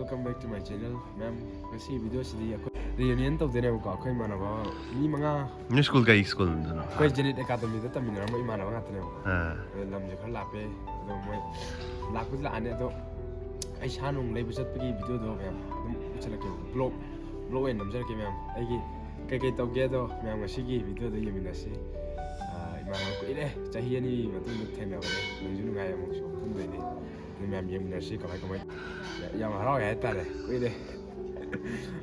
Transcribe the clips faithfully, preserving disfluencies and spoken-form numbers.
Welcome back to my channel, ma'am. ꯉꯁꯤ video ꯁꯤꯗꯤ ꯑꯩꯈꯣꯏ reunion ꯇꯧꯗꯣꯏꯅꯦꯕꯀꯣ, ꯑꯩꯈꯣꯏ ꯏꯃꯥꯟꯅꯕ ꯃꯤ ꯃꯉꯥ꯫ ꯅꯣꯏ ꯁ꯭ꯀꯨꯜ ꯀꯩ ꯁ꯭ꯀꯨꯜꯗꯅꯣ? ꯑꯩꯈꯣꯏ ꯖꯦꯅꯤꯠ ꯑꯦꯀꯥꯗꯃꯤꯗ ꯇꯝꯃꯤꯟꯅꯔꯝꯕ ꯏꯃꯥꯟꯅꯕ ꯉꯥꯛꯇꯅꯦꯕꯀꯣ꯫ ꯑꯥ, ꯑꯗꯣ ꯂꯝꯁꯦ ꯈꯔ ꯂꯥꯞꯄꯦ꯫ ꯑꯗꯣ ꯃꯣꯏ ꯂꯥꯛꯄꯨꯗꯤ ꯂꯥꯛꯑꯅꯤ, ꯑꯗꯣ ꯑꯩ ꯁꯥ ꯅꯨꯡ ꯂꯩꯕ ꯆꯠꯄꯒꯤ videoꯗꯣ ꯃꯌꯥꯝ ꯑꯗꯨꯝ ꯎꯠꯁꯜꯂꯛꯀꯦ꯫ Vlog, vlog ꯑꯣꯏꯅ ꯅꯝꯖꯔꯛꯀꯦ ꯃꯌꯥꯝ꯫ ꯑꯩꯒꯤ ꯀꯩꯀꯩ ꯇꯧꯒꯦꯗꯣ ꯃꯌꯥꯝ ꯉꯁꯤꯒꯤ videoꯗ ꯌꯦꯡꯃꯤꯟꯅꯁꯤ꯫ ꯑꯥ, ꯏꯃꯥꯟꯅꯕ ꯀꯨꯏꯔꯦ, ꯆꯍꯤ ꯑꯅꯤꯒꯤ ꯃꯇꯨꯡꯗ ꯊꯦꯡꯅꯕꯅꯦ꯫ ꯅꯨꯡꯁꯨ ꯅꯨꯡꯉꯥꯏ ꯑꯃꯨꯛꯁꯨ ꯄꯨꯟꯕꯩꯗꯤ꯫ ꯑꯗꯨ ꯃꯌꯥꯝ ꯌꯦꯡꯃꯤꯟꯅꯁꯤ ꯀꯃꯥꯏ ꯀꯃꯥꯏ꯫ ꯌꯥꯝ ꯍꯔꯥꯎꯋꯦ ꯍꯥꯏꯇꯥꯔꯦ, ꯀꯨꯏꯔꯦ꯫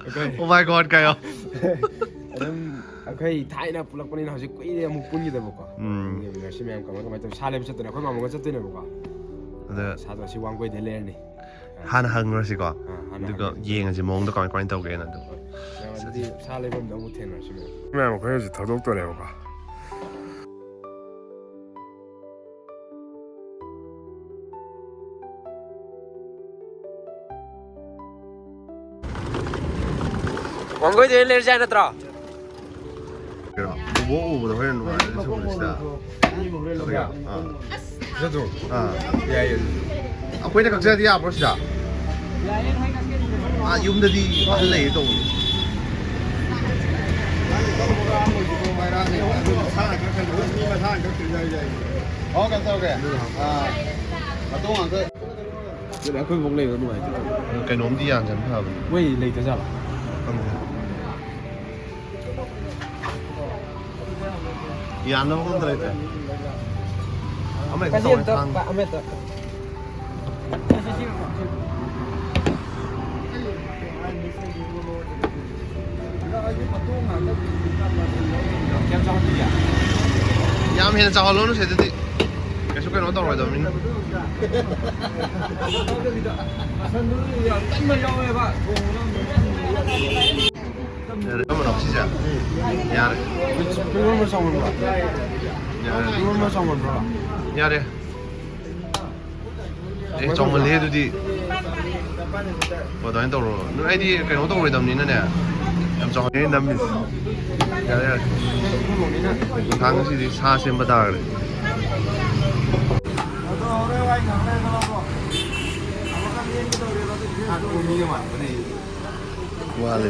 ꯑꯩꯈꯣꯏ Oh my God, ꯀꯥꯏꯌꯣ꯫ ꯑꯗꯨꯝ ꯑꯩꯈꯣꯏ ꯊꯥꯏꯅ ꯄꯨꯜꯂꯛꯄꯅꯤꯅ ꯍꯧꯖꯤꯛ ꯀꯨꯏꯔꯦ ꯑꯃꯨꯛ ꯄꯨꯟꯈꯤꯗꯕꯀꯣ꯫ ꯎꯝ꯫ ꯌꯦꯡꯃꯤꯟꯅꯁꯤ ꯃꯌꯥꯝ ꯀꯃꯥꯏ ꯀꯃꯥꯏ ꯇꯧ-, ꯁꯥ ꯂꯩꯕ ꯆꯠꯇꯣꯏꯅꯦ, ꯑꯩꯈꯣꯏ ꯃꯥꯃꯣꯒ ꯆꯠꯇꯣꯏꯅꯦꯕꯀꯣ꯫ ꯑꯗ ꯁꯥꯗꯣ ꯑꯁꯤ ꯋꯥꯡꯒꯣꯏꯗ ꯂꯩꯔꯅꯤ꯫ ꯍꯥꯟꯅ ꯍꯪꯉꯨꯔꯁꯤꯀꯣ꯫ ꯑꯥ, ꯍꯥꯟꯅ ꯑꯗꯨꯒ ꯍꯪꯉꯁꯤ꯫ ꯌꯦꯡꯉꯁꯤ ꯃꯑꯣꯡꯗꯣ ꯀꯃꯥꯏ ꯀꯃꯥꯏꯅ ꯇꯧꯒꯦꯅ ꯑꯗꯨꯝ꯫ ꯃꯌꯥꯝ ꯑꯗꯨꯗꯤ ꯁꯥ ꯂꯩꯐꯝꯗ ꯑꯃꯨꯛ ꯊꯦꯡꯅꯔꯁꯤ ꯃꯌꯥꯝ꯫ ꯃꯌꯥꯝ ꯑꯩꯈꯣꯏ ꯍꯧꯖꯤꯛ ꯊꯧꯗꯣꯛꯇꯣꯔꯦꯕꯀꯣ꯫ ꯋꯥꯡꯒꯣꯏꯗ ꯂꯩꯔꯁꯦ ꯍꯥꯏ ꯅꯠꯇ꯭ꯔꯣ? ꯕꯣꯕꯣꯛ ꯎꯕꯗ ꯍꯣꯔꯦꯟ ꯅꯨꯡꯉꯥꯏꯔꯅꯤ ꯁꯤꯒꯨꯝꯕꯁꯤꯗ꯫ ꯑꯥ꯫ ꯑꯥ꯫ ꯑꯩꯈꯣꯏꯅ ꯀꯛꯆꯔꯗꯤ ꯌꯥꯕ꯭ꯔꯣ ꯁꯤꯗ? ꯑꯥ, ꯌꯨꯝꯗꯗꯤ ꯑꯍꯜ ꯂꯩꯌꯦ ꯇꯧꯕꯅꯦ꯫ ꯑꯣ, ꯀꯩꯅꯣ ꯇꯧꯔꯒꯦ꯫ ꯑꯥ, ꯃꯇꯣꯡ ꯉꯥꯛꯇ꯫ ꯑꯗꯨꯅ ꯑꯩꯈꯣꯏ ꯐꯥꯎ ꯂꯩꯕ ꯅꯨꯡꯉꯥꯏꯇꯦ꯫ ꯀꯩꯅꯣꯝꯗꯤ ꯌꯥꯟꯁꯤꯟ ꯐꯕꯅꯤ꯫ ꯃꯣꯏ ꯂꯩꯇꯖꯥꯠꯂꯣ? ꯈꯪꯗꯦ꯫ ꯌꯥꯅꯕ ꯑꯝꯇ ꯂꯩꯇ꯭ꯔꯦ꯫ ꯑꯃ ꯍꯦꯛꯇ ꯇꯧꯔꯦ ꯊꯥꯡ꯫ ꯌꯥꯝ ꯍꯦꯟꯅ ꯆꯥꯎꯍꯜꯂꯣꯅꯨꯁꯦ ꯑꯗꯨꯗꯤ꯫ ꯀꯩꯁꯨ ꯀꯩꯅꯣ ꯇꯧꯔꯣꯏꯗꯕꯅꯤꯅ꯫ ꯌꯥꯔꯦ, ꯀꯔꯝꯕꯅꯣ ꯁꯤꯁꯦ? ꯌꯥꯔꯦ꯫ ꯄꯤꯛꯃꯟꯕ꯭ꯔꯣ, ꯆꯥꯎꯃꯟꯕ꯭ꯔꯣ? ꯌꯥꯔꯦ꯫ ꯄꯤꯛꯃꯟꯕ꯭ꯔꯣ, ꯆꯥꯎꯃꯟꯕ꯭ꯔꯣ? ꯌꯥꯔꯦ꯫ ꯑꯦ, ꯆꯥꯎꯃꯜꯂꯦ ꯑꯗꯨꯗꯤ꯫ ꯑꯣ, ꯑꯗꯨꯃꯥꯏꯅ ꯇꯧꯔꯣ꯫ ꯑꯗꯨ ꯑꯩꯗꯤ ꯀꯩꯅꯣ ꯇꯧꯔꯣꯏꯗꯕꯅꯤꯅꯅꯦ꯫ ꯌꯥꯝ ꯆꯥꯎꯍꯜꯂꯦ ꯅꯝꯃꯤꯁꯦ꯫ ꯌꯥꯔꯦ, ꯌꯥꯔꯦ꯫ ꯊꯥꯡ ꯉꯁꯤꯗꯤ ꯁꯥ ꯁꯦꯝꯕ ꯇꯥꯔꯦ꯫ ꯋꯥꯠꯂꯤ꯫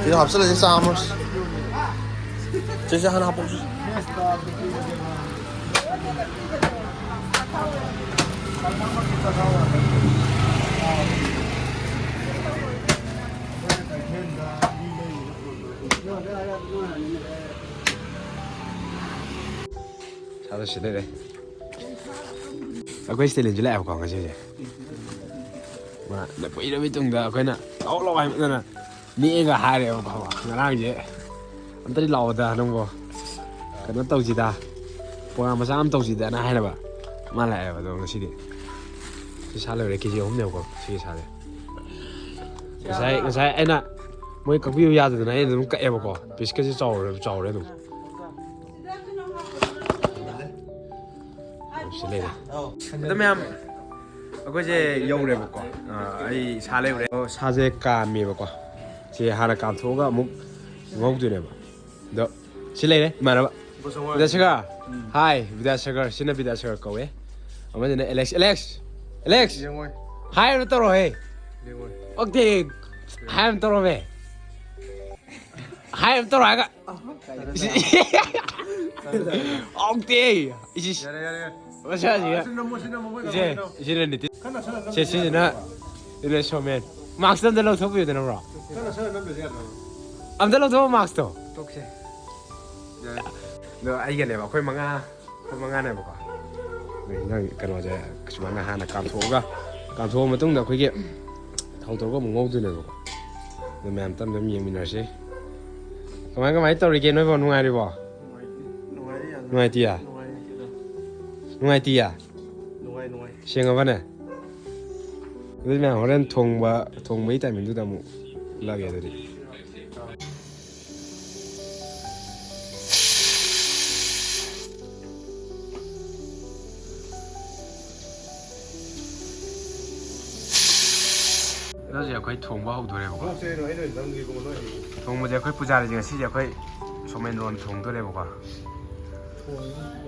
ꯁꯤꯗ ꯍꯥꯞꯆꯤꯜꯂꯁꯤ ꯆꯥꯝꯃꯁꯤ꯫ ꯁꯤꯁꯦ ꯍꯥꯟꯅ ꯍꯥꯞꯄꯛꯑꯣ꯫ ꯁꯥꯗ ꯁꯤ ꯂꯩꯔꯦ꯫ ꯑꯩꯈꯣꯏ ꯁ꯭ꯇꯦꯂꯤꯟꯁꯨ ꯂꯥꯛꯑꯦꯕꯀꯣ ꯉꯁꯤꯁꯦ꯫ ꯃꯥ ꯀꯨꯏꯔꯕ ꯃꯇꯨꯡꯗ ꯑꯩꯈꯣꯏꯅ ꯂꯥꯛꯑꯣ ꯂꯥꯛꯑꯣ ꯍꯥꯏꯃꯟꯗꯅ ꯅꯦꯛꯑꯒ ꯍꯥꯏꯔꯦꯕꯀꯣ꯫ ꯉꯔꯥꯡꯁꯦ ꯑꯝꯇꯗꯤ ꯂꯥꯛꯑꯣꯗ ꯅꯪꯕꯣ, ꯀꯩꯅꯣ ꯇꯧꯁꯤꯗ, ꯄ꯭ꯔꯣꯒ꯭ꯔꯥꯝ ꯃꯆꯥ ꯑꯃ ꯇꯧꯁꯤꯗꯅ ꯍꯥꯏꯔꯕ꯫ ꯃꯥ ꯂꯥꯛꯑꯦꯕ꯫ ꯑꯗꯣ ꯉꯁꯤꯗꯤ ꯁꯤ ꯁꯥ ꯂꯣꯏꯔꯦ꯫ ꯀꯦ ꯖꯤ ꯑꯍꯨꯝꯅꯦꯕꯀꯣ ꯁꯤꯒꯤ ꯁꯥꯁꯦ꯫ ꯉꯁꯥꯏ, ꯉꯁꯥꯏ ꯑꯩꯅ ꯃꯣꯏ ꯀꯛꯄꯤꯌꯨ ꯌꯥꯗꯗꯅ ꯑꯩꯅ ꯑꯗꯨꯝ ꯀꯛꯑꯦꯕꯀꯣ꯫ ꯄꯤꯁꯀꯁꯦ ꯆꯥꯎꯔꯦ, ꯆꯥꯎꯔꯦ ꯑꯗꯨꯝ꯫ ꯁꯤ ꯂꯩꯔꯦ꯫ ꯑꯗꯣ ꯃꯌꯥꯝ, ꯑꯩꯈꯣꯏꯁꯦ ꯌꯧꯔꯦꯕꯀꯣ꯫ ꯑꯥ, ꯑꯩ ꯁꯥ ꯂꯩꯔꯨꯔꯦ꯫ ꯑꯣ, ꯁꯥꯁꯦ ꯀꯥꯝꯃꯦꯕꯀꯣ꯫ ꯁꯤ ꯍꯥꯟꯅ ꯀꯥꯝꯊꯣꯛꯑꯒ ꯑꯃꯨꯛ ꯉꯧꯗꯣꯏꯅꯦꯕ꯫ ꯑꯗꯣ ꯁꯤ ꯂꯩꯔꯦ ꯏꯃꯥꯟꯅꯕ꯫ ꯕꯤꯗ꯭ꯌꯥꯁꯥꯒꯔ꯫ ꯎꯝ꯫ ꯍꯥꯏ, ꯕꯤꯗ꯭ꯌꯥꯁꯥꯒꯔ꯫ ꯁꯤꯅ ꯕꯤꯗ꯭ꯌꯥꯁꯥꯒꯔ ꯀꯧꯋꯦ꯫ ꯑꯃꯁꯤꯅ ꯑꯦꯂꯦꯛꯁ꯫ ꯑꯦꯂꯦꯛꯁ! ꯑꯦꯂꯦꯛꯁ! ꯌꯦꯡꯉꯣꯏ꯫ ꯍꯥꯏ ꯑꯃ ꯇꯧꯔꯛꯑꯣꯍꯦ꯫ ꯌꯦꯡꯉꯣꯏ꯫ ꯑꯣꯀꯦ꯫ ꯍꯥꯏ ꯑꯃ ꯇꯧꯔꯛꯑꯣꯃꯦ꯫ ꯍꯥꯏ ꯑꯃ ꯇꯧꯔꯛꯑꯣ ꯍꯥꯏꯒ꯫ ꯑꯣꯀꯦ꯫ ꯏꯁ, ꯏꯁ꯫ ꯌꯥꯔꯦ, ꯌꯥꯔꯦ, ꯌꯥꯔꯦ꯫ ꯃꯁꯥꯁꯤꯒ꯫ ꯁꯤ ꯅꯝꯃꯣ, ꯁꯤ ꯅꯝꯃꯣ, ꯃꯣꯏ ꯏꯆꯦ, ꯅꯝꯃꯣ, ꯁꯤ ꯅꯝꯃꯣ꯫ ꯏꯆꯦꯅ ꯅꯤꯇꯤꯟ꯫ ꯈꯔ ꯅꯛꯁꯜꯂ ꯁꯦ, ꯅꯝꯗ꯭ꯔꯗꯤ ꯁꯤꯁꯤꯅ ꯌꯥꯗ꯭ꯔꯣ? ꯏꯂꯦ ꯁꯣꯃꯦꯟ꯫ ꯃꯥꯛꯁꯇꯣ ꯑꯝꯇ ꯂꯧꯊꯣꯛꯄꯤꯌꯨꯗꯅ, ꯕ꯭ꯔꯣ꯫ ꯈꯔ ꯅꯛꯁꯜꯂ ꯅꯝꯗ꯭ꯔꯗꯤ ꯌꯥꯗ꯭ꯔꯣ? ꯑꯝꯇ ꯂꯧꯊꯣꯛꯑꯣ, ꯃꯥꯛꯁꯇꯣ꯫ ꯇꯣꯛꯁꯦ꯫ ꯑꯗꯣ ꯑꯩꯒꯅꯦꯕ, ꯑꯩꯈꯣꯏ ꯃꯉꯥ, ꯑꯩꯈꯣꯏ ꯃꯉꯥꯅꯦꯕꯀꯣ꯫ ꯑꯗꯣ ꯏꯟꯖꯥꯡ ꯀꯩꯅꯣꯁꯦ ꯁꯨꯃꯥꯏꯅ ꯍꯥꯟꯅ ꯀꯥꯝꯊꯣꯛꯑꯒ, ꯀꯥꯝꯊꯣꯛꯑ ꯃꯇꯨꯡꯗ ꯑꯩꯈꯣꯏꯒꯤ ꯊꯥꯎ ꯇꯧꯔꯒ ꯑꯃꯨꯛ ꯉꯧꯗꯣꯏꯅꯦꯕꯀꯣ꯫ ꯑꯗꯣ ꯃꯌꯥꯝ ꯇꯞ ꯇꯞꯅ ꯌꯦꯡꯃꯤꯟꯅꯔꯁꯤ꯫ ꯀꯃꯥꯏ ꯀꯃꯥꯏ ꯇꯧꯔꯤꯒꯦ ꯅꯣꯏꯕꯣ? ꯅꯨꯡꯉꯥꯏꯔꯤꯕꯣ? ꯅꯨꯡꯉꯥꯏꯇꯦ꯫ ꯅꯨꯡꯉꯥꯏꯇꯤꯌꯦ? ꯅꯨꯡꯉꯥꯏꯇꯦꯗ꯫ ꯅꯨꯡꯉꯥꯏꯇꯤꯌꯦ? ꯅꯨꯡꯉꯥꯏ, ꯅꯨꯡꯉꯥꯏ꯫ ꯁꯦꯡꯉꯕꯅꯦ? ꯑꯗꯨꯗꯤ ꯃꯌꯥꯝ ꯍꯣꯔꯦꯟ ꯊꯣꯡꯕ, ꯊꯣꯡꯕꯒꯤ ꯇꯥꯏꯃꯤꯡꯗꯨꯗ ꯑꯃꯨꯛ ꯎꯠꯂꯛꯑꯒꯦ ꯑꯗꯨꯗꯤ꯫ ꯑꯗꯣ ꯍꯧꯖꯤꯛ ꯑꯩꯈꯣꯏ ꯊꯣꯡꯕ ꯍꯧꯗꯣꯔꯦꯕꯀꯣ꯫ ꯅꯣꯛꯁꯦ ꯀꯩꯅꯣ, ꯑꯩꯅ ꯑꯣꯏꯅ ꯅꯝꯒꯦ ꯀꯣ ꯅꯣꯏ꯫ ꯊꯣꯡꯕꯁꯦ ꯑꯩꯈꯣꯏ ꯄꯨꯖꯥꯔꯤꯁꯦ ꯉꯁꯤꯁꯦ ꯑꯩꯈꯣꯏ ꯁꯣꯃꯦꯟꯗ꯭ꯔꯣꯅ ꯊꯣꯡꯗꯣꯔꯦꯕꯀꯣ꯫ ꯊꯣꯡꯉꯦ꯫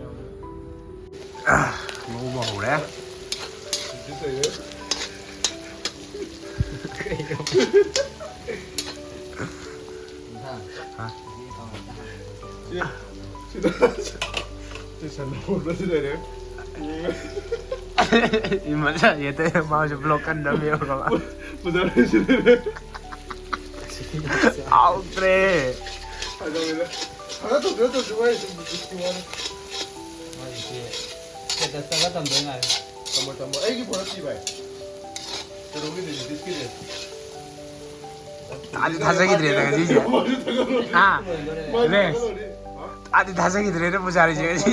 ꯉꯧꯕ ꯍꯧꯔꯦ꯫ ꯁꯤ ꯂꯩꯔꯦ꯫ ꯀꯩꯅꯣ? ꯍꯥ? ꯁꯤ ꯁꯟ ꯂꯧꯕꯁꯤ ꯂꯩꯔꯦ꯫ ꯏꯃꯟ ꯁꯥꯏꯌꯦ ꯇꯧ ꯃꯥꯁꯨ ꯕ꯭ꯂꯣꯛ ꯀꯟꯅ ꯅꯝꯃꯦꯕꯀꯣ꯫ ꯄꯨꯖꯥꯔꯤꯁꯤ ꯂꯩꯔꯦ꯫ ꯍꯥꯎꯇ꯭ꯔꯦ꯫ ꯐꯖꯕꯅꯤꯗ꯫ ꯈꯔ ꯇꯧꯁꯤꯔ ꯇꯧꯁꯤ ꯋꯥꯔꯤꯁꯤ ꯕꯤꯁꯀꯤ ꯋꯥꯅꯤ꯫ ꯍꯧꯖꯤꯛꯇꯤ ꯁ꯭ꯇꯦꯇꯁꯇꯒ ꯇꯝꯗꯣꯏ ꯉꯥꯏꯔꯦ꯫ ꯇꯝꯃꯣ ꯇꯝꯃꯣ ꯑꯩꯒꯤ ꯐꯣꯟꯗ ꯊꯤ ꯚꯥꯏ꯫ ꯀꯩꯅꯣꯒꯤꯗꯤ ꯅꯤꯇꯤꯁꯀꯤꯗꯤ꯫ ꯇꯥꯗꯤ ꯊꯥꯖꯈꯤꯗ꯭ꯔꯦꯗ ꯉꯁꯤꯁꯦ꯫ ꯍꯥ? ꯃꯥꯁꯨ ꯔꯦꯁ꯫ ꯊꯥꯒꯠꯂꯣꯅꯤ꯫ ꯍꯥ? ꯇꯥꯗꯤ ꯊꯥꯖꯈꯤꯗ꯭ꯔꯦꯗ ꯄꯨꯖꯥꯔꯤꯁꯦ ꯉꯁꯤ꯫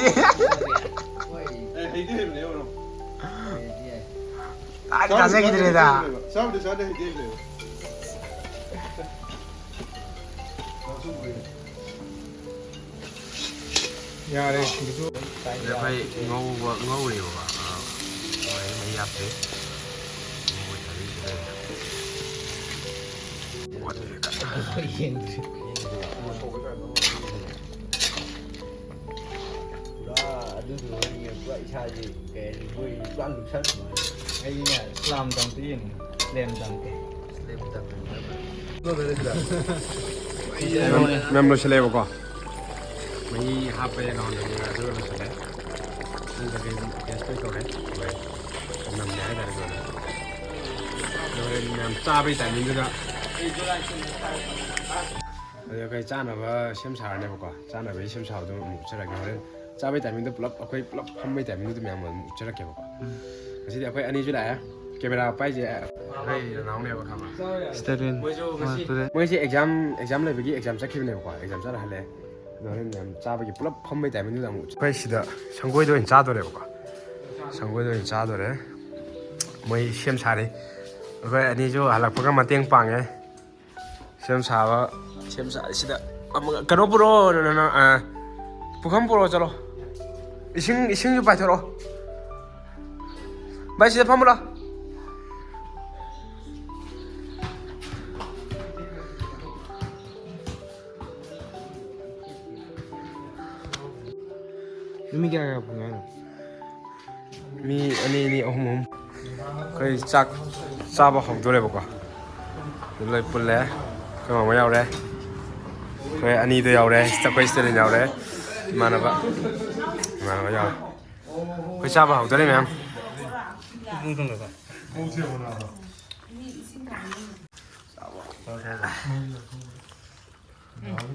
ꯑꯦ, ꯍꯩꯗꯤ ꯍꯩꯕꯅꯦ, ꯕ꯭ꯔꯣ꯫ ꯇꯥꯗꯤ ꯊꯥꯖꯈꯤꯗ꯭ꯔꯦꯗ꯫ ꯆꯥꯕꯨꯗꯤ ꯆꯥꯗꯦ, ꯍꯩꯗꯤ ꯍꯩꯕꯅꯦꯕ꯫ ꯌꯥꯔꯦ, ꯁꯤꯁꯨ꯫ ꯑꯩꯈꯣꯏ ꯉꯧꯕ, ꯉꯧꯔꯤꯕꯀꯣ꯫ ꯑꯥ, ꯃꯣꯏ ꯃꯍꯤ ꯍꯥꯞꯇ꯭ꯔꯤ꯫ ꯉꯧꯕ timing ꯁꯤꯗ ꯑꯣꯏꯅ꯫ ꯑꯩꯈꯣꯏ ꯌꯦꯡꯗ꯭ꯔꯤ꯫ ꯄꯨꯔꯥ ꯑꯗꯨꯗꯨꯅ ꯄꯨꯔꯥ ꯏꯁꯥꯁꯦ ꯀꯩ ꯍꯥꯏꯅꯤ, ꯃꯣꯏ ꯄꯨꯔꯥ ꯂꯨꯞꯁꯟꯕ꯫ ꯑꯩꯗꯤꯅꯦ, ꯁ꯭ꯂꯥꯝ ꯗꯪꯇ ꯌꯦꯡꯅꯤꯡꯉꯤ꯫ ꯁ꯭ꯂꯦꯝ ꯗꯪꯇ꯫ ꯃꯌꯥꯝ ꯂꯣꯏꯁꯤꯜꯂꯦꯕꯀꯣ꯫ ꯃꯍꯤ ꯍꯥꯞꯄꯦ ꯅꯉꯣꯟꯗ ꯑꯗꯨꯒ ꯂꯣꯏꯁꯤꯜꯂꯦ꯫ ꯁꯤꯗ ꯀꯩ ꯇꯦꯁ ꯂꯣꯏ ꯇꯧꯔꯦ꯫ ꯂꯣꯏꯔꯦ꯫ ꯅꯝꯃꯦ ꯍꯥꯏꯇꯥꯔꯦ ꯂꯣꯏꯔꯦ꯫ ꯑꯗꯣ ꯍꯣꯔꯦꯟ ꯃꯌꯥꯝ ꯆꯥꯕꯒꯤ timing ꯗꯨꯗ ꯑꯗꯣ ꯑꯩꯈꯣꯏ ꯆꯥꯅꯕ ꯁꯦꯝ ꯁꯥꯔꯅꯦꯕꯀꯣ꯫ ꯆꯥꯅꯕꯒꯤ ꯁꯦꯝ ꯁꯥꯕꯗꯣ ꯑꯃꯨꯛ ꯎꯠꯆꯔꯛꯀꯦ ꯍꯣꯔꯦꯟ꯫ ꯆꯥꯕꯒꯤ timing ꯗ ꯄꯨꯂꯞ ꯑꯩꯈꯣꯏ ꯄꯨꯂꯞ ꯐꯝꯕꯒꯤ timing ꯗꯨꯗ ꯃꯌꯥꯝ ꯑꯃꯨꯛ ꯎꯠꯆꯔꯛꯀꯦꯕꯀꯣ꯫ ꯎꯝ꯫ ꯉꯁꯤꯗꯤ ꯑꯩꯈꯣꯏ ꯑꯅꯤꯁꯨ ꯂꯥꯛꯑꯦ꯫ Camera ꯄꯥꯏꯁꯦ ꯑꯩꯈꯣꯏ ꯅꯅꯥꯎꯅꯦꯕ ꯈꯪꯕ꯭ꯔꯥ? ꯁ꯭ꯇꯦꯔꯤꯟ꯫ ꯃꯣꯏꯁꯨ ꯉꯁꯤ ꯑꯥ, ꯇꯨꯔꯦ꯫ ꯃꯣꯏꯁꯦ exam, exam ꯂꯩꯕꯒꯤ exam ꯆꯠꯈꯤꯕꯅꯦꯕꯀꯣ꯫ Exam ꯆꯠꯂ ꯍꯜꯂꯛꯑꯦ꯫ ꯑꯗꯣ ꯍꯣꯔꯦꯟ ꯃꯌꯥꯝ ꯆꯥꯕꯒꯤ ꯄꯨꯂꯞ ꯐꯝꯕꯒꯤ timing ꯗꯨꯗ ꯑꯃꯨꯛ ꯎꯠꯆꯔꯛꯀꯦ꯫ ꯑꯩꯈꯣꯏ ꯁꯤꯗ ꯁꯪꯒꯣꯏꯗ ꯑꯣꯏꯅ ꯆꯥꯗꯣꯔꯦꯕꯀꯣ꯫ ꯁꯪꯒꯣꯏꯗ ꯑꯣꯏꯅ ꯆꯥꯗꯣꯔꯦ꯫ ꯃꯣꯏ ꯁꯦꯝ ꯁꯥꯔꯤ꯫ ꯑꯩꯈꯣꯏ ꯑꯅꯤꯁꯨ ꯍꯜꯂꯛꯄꯒ ꯃꯇꯦꯡ ꯄꯥꯡꯉꯦ꯫ ꯁꯦꯝ ꯁꯥꯕ, ꯁꯦꯝ ꯁꯥ-, ꯁꯤꯗ ꯑꯃꯒ, ꯀꯩꯅꯣ ꯄꯨꯔꯛꯑꯣ, ꯅ-, ꯅ-, ꯑ, ꯄꯨꯈꯝ ꯄꯨꯔꯛꯑꯣ, ꯆꯠꯂꯣ꯫ ꯏꯁꯤꯡ, ꯏꯁꯤꯡꯁꯨ ꯄꯥꯏꯊꯣꯔꯛꯑꯣ꯫ ꯚꯥꯏ, ꯁꯤꯗ ꯐꯝꯃꯨ ꯂꯥꯎ꯫ ꯅꯨꯃꯤꯠ ꯀꯌꯥ ꯀꯌꯥ ꯐꯪꯉꯦ ꯍꯥꯏꯅꯣ? ꯃꯤ ꯑꯅꯤ ꯑꯅꯤ, ꯑꯍꯨꯝ ꯑꯍꯨꯝ꯫ ꯑꯩꯈꯣꯏ ꯆꯥꯛ ꯆꯥꯕ ꯍꯧꯗꯣꯔꯦꯕꯀꯣ꯫ ꯑꯗꯨ ꯂꯣꯏ ꯄꯨꯜꯂꯦ꯫ ꯑꯩꯈꯣꯏ ꯃꯥꯃ ꯌꯥꯎꯔꯦ, ꯑꯩꯈꯣꯏ ꯑꯅꯤꯗꯣ ꯌꯥꯎꯔꯦ, ꯑꯩꯈꯣꯏ ꯁ꯭ꯇꯦꯂꯤꯟ ꯌꯥꯎꯔꯦ, ꯏꯃꯥꯟꯅꯕ, ꯏꯃꯥꯟꯅꯕ ꯌꯥꯎꯔꯦ꯫ ꯑꯩꯈꯣꯏ ꯆꯥꯕ ꯍꯧꯗꯣꯔꯦ ꯃꯌꯥꯝ꯫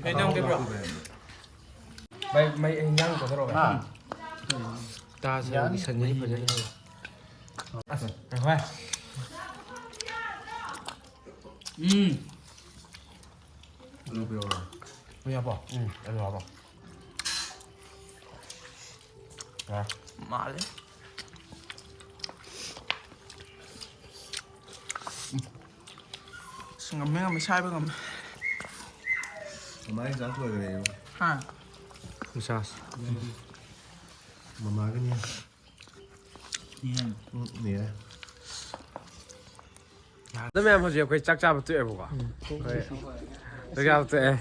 ꯀꯩ ꯇꯧꯒꯦ, ꯕ꯭ꯔꯣ? ꯃꯩ, ꯃꯩ, ꯏꯟꯖꯥꯡ ꯆꯠꯊꯔꯛꯑꯣ, ꯚꯥꯏ꯫ ꯇꯥ ꯁꯟꯒꯤ ꯁꯟꯒꯤ ꯐꯖꯅ ꯍꯧꯔꯦ꯫ ꯑꯁ, ꯉꯥꯏꯈꯣ, ꯚꯥꯏ꯫ ꯎꯝ꯫ ꯑꯂꯨ ꯄꯤꯔꯛꯑꯣꯔꯣ? ꯑꯂꯨ ꯍꯥꯞꯄꯣ? ꯎꯝ, ꯑꯂꯨ ꯍꯥꯞꯄꯣ꯫ ꯌꯥꯔꯦ꯫ ꯃꯥꯜꯂꯦ꯫ ꯑꯁ, ꯉꯝꯃꯦ, ꯉꯝꯃꯦ, ꯁꯥꯏꯕ ꯉꯝꯃꯦ꯫ ꯃꯃꯥꯒꯤ ꯆꯥꯛ ꯂꯣꯏꯈ꯭ꯔꯦ꯫ ꯍꯥ? ꯃꯁꯥꯁ꯫ ꯃꯃꯥꯒꯤꯅꯦ꯫ ꯎꯝ, ꯌꯥꯔꯦ꯫ ꯑꯗꯣ ꯃꯌꯥꯝ, ꯍꯧꯖꯤꯛ ꯑꯩꯈꯣꯏ ꯆꯥꯛ ꯆꯥꯕ ꯇꯣꯛꯑꯦꯕꯀꯣ꯫ ꯎꯝ꯫ ꯑꯩꯈꯣꯏ ꯆꯥꯛ ꯆꯥꯕ ꯇꯣꯛꯑꯦ꯫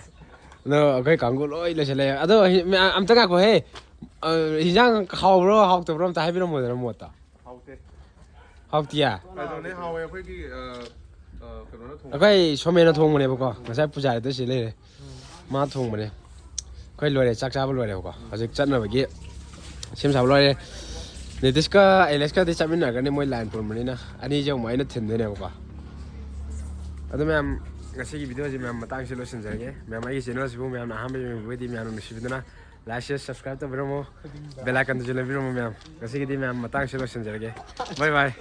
ꯑꯗꯣ ꯑꯩꯈꯣꯏ ꯀꯥꯡꯕꯨ ꯂꯣꯏ ꯂꯣꯏꯁꯤꯜꯂꯦ꯫ ꯑꯗꯣ ꯍꯤ-, ꯃꯌꯥꯝ ꯑꯝꯇ ꯉꯥꯏꯈꯣꯍꯦ꯫ ꯑ, ꯍꯤꯟꯖꯥꯡ ꯍꯥꯎꯕ꯭ꯔꯣ ꯍꯥꯎꯇꯕ꯭ꯔꯣ ꯑꯝꯇ ꯍꯥꯏꯕꯤꯔꯝꯃꯣꯗꯅ ꯃꯣꯠꯇ꯫ ꯍꯥꯎꯇꯦ꯫ ꯍꯥꯎꯇꯤꯌꯦ? ꯀꯩꯅꯣꯅꯦ ꯍꯥꯎꯋꯦ, ꯑꯩꯈꯣꯏꯒꯤ, ꯑ, ꯑ, ꯀꯩꯅꯣꯅ ꯊꯣꯡꯕ꯫ ꯑꯩꯈꯣꯏ ꯁꯣꯃꯦꯅ ꯊꯣꯡꯕꯅꯦꯕꯀꯣ꯫ ꯉꯁꯥꯏ ꯄꯨꯖꯥꯔꯤꯗꯣ ꯁꯤ ꯂꯩꯔꯦ꯫ ꯃꯥ ꯊꯣꯡꯕꯅꯦ꯫ ꯑꯩꯈꯣꯏ ꯂꯣꯏꯔꯦ, ꯆꯥꯛ ꯆꯥꯕ ꯂꯣꯏꯔꯦꯕꯀꯣ꯫ ꯍꯧꯖꯤꯛ ꯆꯠꯅꯕꯒꯤ ꯁꯦꯝ ꯁꯥꯕ ꯂꯣꯏꯔꯦ꯫ ꯅꯤꯇꯤꯁꯀ ꯑꯦꯂꯦꯛꯁꯀꯗꯤ ꯆꯠꯃꯤꯟꯅꯒꯅꯤ, ꯃꯣꯏ ꯂꯥꯏꯟ ꯄꯨꯔꯝꯕꯅꯤꯅ꯫ ꯑꯅꯤꯁꯦ ꯑꯃꯨꯛ ꯑꯩꯅ ꯊꯤꯟꯗꯣꯏꯅꯦꯕꯀꯣ꯫ ꯑꯗꯣ ꯃꯌꯥꯝ, ꯉꯁꯤꯒꯤ ꯚꯤꯗꯤꯑꯣꯁꯤ ꯃꯌꯥꯝ ꯃꯇꯥꯡꯁꯤ ꯂꯣꯏꯁꯤꯟꯖꯔꯒꯦ꯫ ꯃꯌꯥꯝ, ꯑꯩꯒꯤ ꯆꯦꯅꯦꯜꯁꯤꯕꯨ ꯃꯌꯥꯝꯅ ꯑꯍꯥꯟꯕ ꯌꯦꯡꯕꯤꯕ ꯑꯣꯏꯗꯤ ꯃꯌꯥꯝꯅ ꯅꯨꯡꯁꯤꯕꯤꯗꯨꯅ like, share, subscribe ꯇꯧꯕꯤꯔꯝꯃꯣ꯫ Bell icon ꯗꯨꯁꯨ ꯂꯩꯕꯤꯔꯝꯃꯣ ꯃꯌꯥꯝ꯫ ꯉꯁꯤꯒꯤꯗꯤ ꯃꯌꯥꯝ ꯃꯇꯥꯡꯁꯤ ꯂꯣꯏꯁꯤꯟꯖꯔꯒꯦ꯫ Bye bye꯫